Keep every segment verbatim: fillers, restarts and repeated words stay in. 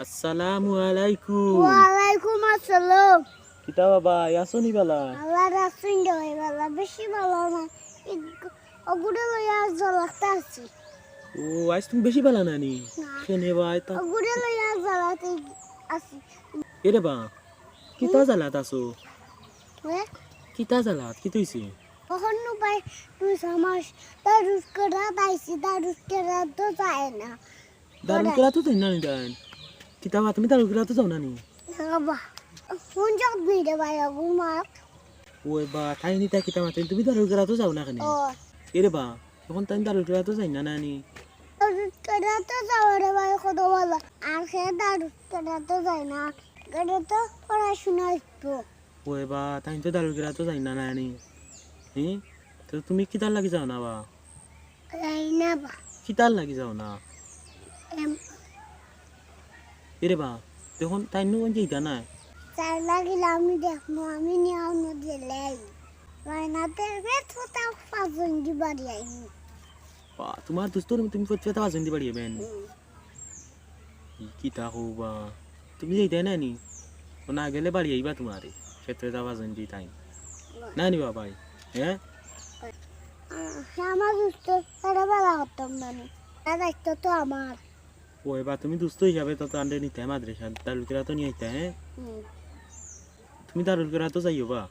আসসালামু আলাইকুম। ওয়ালাইকুম আসসালাম। কিতা বাবা, আছো নি বালা? আল্লাহ রাসুল ভাই বালা, বেশি বালা না। অগুরে লইয়া জ্বালাত আছি। ও, আইজ তুমি বেশি বালা না নি? না। কেনে বা? অগুরে লইয়া জ্বালাত আছি। এরে বা, কিতা জ্বালাত আছো? হ্যাঁ? কিতা জ্বালাত? কিতা অইছে? অখন ভাই, তুই সমাজ দারুস করা দাইছি, দারুস করা তো যায় না। দারুস করা তো যাইন না নি তাইন? কিতা বা, তুমি দারুস করা তো যাও না নি? না বাবা, কোন জব নেই রে ভাই, অগুর মাত। ওই বা, তাইন ইতা কিতা মাতইন, তুমি দারুস করা তো যাও না কেনে? ও। এরে বা, অখন তাইন দারুস করা তো যাইন না নি? দারুস করা তো যাওয়া রে ভাই, কত বালা। আর হে দারুস করা তো যায় না, করা তো পড়াশোনা হইতো। ওই বা, তাইন তো দারুস করা তো যাইন না নি? হি? তো তুমি কিতার লাগি যাও না বা? যাই না বা। কিতার লাগি যাও না? এম, এরে বা, অখন তাইন নু কোন যাইতা না? চাই লাগিলে আমি দেখমু, আমি নিয়াও না দিলেই। মাইনাতে রে তোতা পাঁচজন দি বাড়ি আইনি। বা, তোমার দুস্তর তুমি ফেত ফেতা পাঁচজন দি বাড়ি আইবেন? হুম। ই কিতা কও বা? তুমি যাইতায় না নি? ও না গেলে বাড়ি আইবা তোমারে। ফেত ফেতা পাঁচজন দি তাইন। না নি বাবাই? হ্যাঁ? আহ, আমার দুস্ত তারা বালা করতাম না নি। তার দায়িত্ব তো আমার। ওই বা, তুমি দুস্ত হিসাবে তো তানরে নিতায় মাদ্রাসা, দারুল কিরাতো নিয়া আইতায়, হ্যাঁ? হুম। তুমি দারুল কিরাতো যাইও বা?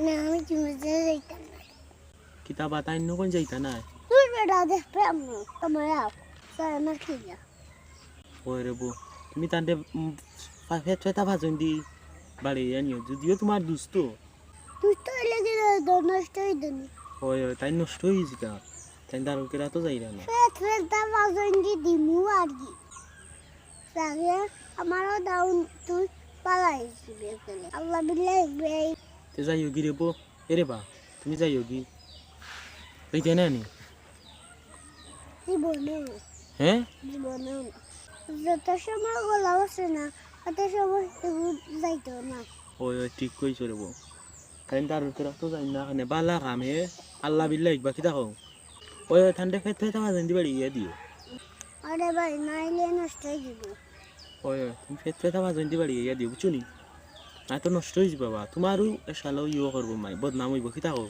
না, আমি তুমি যাইতাম না। কিতা বা, তাইন নু কোন যাইতা না? তুই বেটা দেখবে আমি, তোমার আও। স্যার, আমার কি যা? ওই রে বো, তুমি তানরে, উম, ফা-, ফেত ফেতা পাঁচজন দি বাড়ি আনিও, যদিও তোমার দুস্ত। দুস্ত হইলে কি রে, নষ্ট হইতো নি। ওই, ওই, তাইন নষ্ট অইযিতা। তাইন দারুল কিরাতো যাইরা না। ফেত ফেতা পাঁচজন দি দিমু আর কি। স্যারে, আমারও দাউন তুই পালাই দিবি ওখানে। আল্লাহ বিল্লাহ ভাই। তে যাইও গি রে বো? এরে বা, তুমি যাইও গি? যাইতায় না নি? জীবনেও না, হ্যাঁ? জীবনেও না। যত সময় গলা বসে না, অত সময় এগু যাইতো না। ওই, ওই, ঠিক কইছো রে বো। তাইন দারুল কিরাতো যাইন না কেনে, বালা কাম হে, আল্লাহ বিল্লাহ ইকবা কিতা কও? ওই, ওই, তানরে ফেত ফেতা পাঁচজন দি বাড়ি ইয়া দিও। আরে ভাই, নাইলে নষ্ট হয়ে যাবো। ওই, ওই, তুমি ফেত ফেতা পাঁচজন দি বাড়ি ইয়া দিও, বুঝছো নি? না তো নষ্ট অইযিবা বা, তোমারও এসালো ইয়ে করবো মাই, বদনাম অইবো, কিতা কও?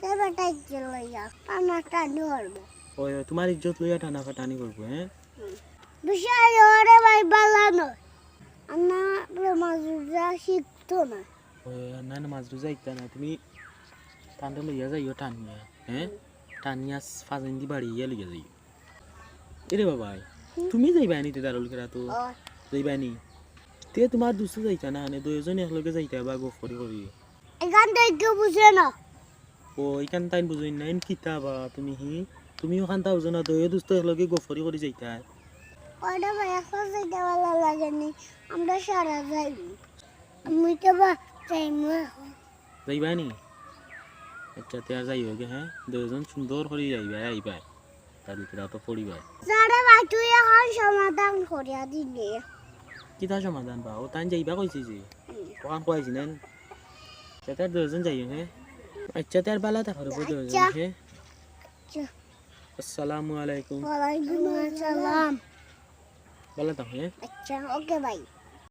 তে বেটা ইজ্জত লইয়া, টানা টানি করবো। ওই, ওই, তোমার ইজ্জত লইয়া টানা ফাটানি করবো, হ্যাঁ? বিষয় ওরে ভাই বালা নয়। আন্না নামাজ রোজা শিখতো না। ওই, ওই, না, নামাজ রোজা ইতা না, তুমি তানরে লইয়া যাইও টানিয়া, হ্যাঁ? টানিয়া পাঁচজন দি বাড়ি ইয়া লইয়া যাইও। এরে বাবাই, তুমি যাইবায় নি তে দারুল কিরাতো? ও, যাইবায় নি? তে তোমার দুস্ত যাইতা না, মানে দুইজন একলগে যাইতা বা গফ করি করি। এখান থেকে কেউ বুঝে না। ও, ইখান তাইন বুঝইন না, ইন কিতা বা তুমি হি? তুমি ওখান তা বুঝো না, দুইও দুস্ত একলগে গফ করি করি যাইতা। ওরে ভাই, এখন যাইতে ভালো লাগে নি, আমরা সারা যাইনি। আমি তো বা যাইমু এখন। যাইবা নি? আচ্ছা, তে আর যাইও গে, হ্যাঁ? দুইজন সুন্দর করি যাইবা, আইবা। তার ভিতরে অত পড়িবা। আরে ভাই, তুই এখন সমাধান করিয়া দিলে। কিতা সমাধান বা? ও তাইন যাইবা কইছে যে। ওখান কইছি না? তে তার দুইজন যাইও, হ্যাঁ? আচ্ছা, তে আর বালা থাকো রে, দুইজন, আচ্ছা। হ্যাঁ? আচ্ছা। আসসালামু আলাইকুম। ওয়ালাইকুম আসসালাম। বালা থাকো, হ্যাঁ? আচ্ছা, ওকে ভাই।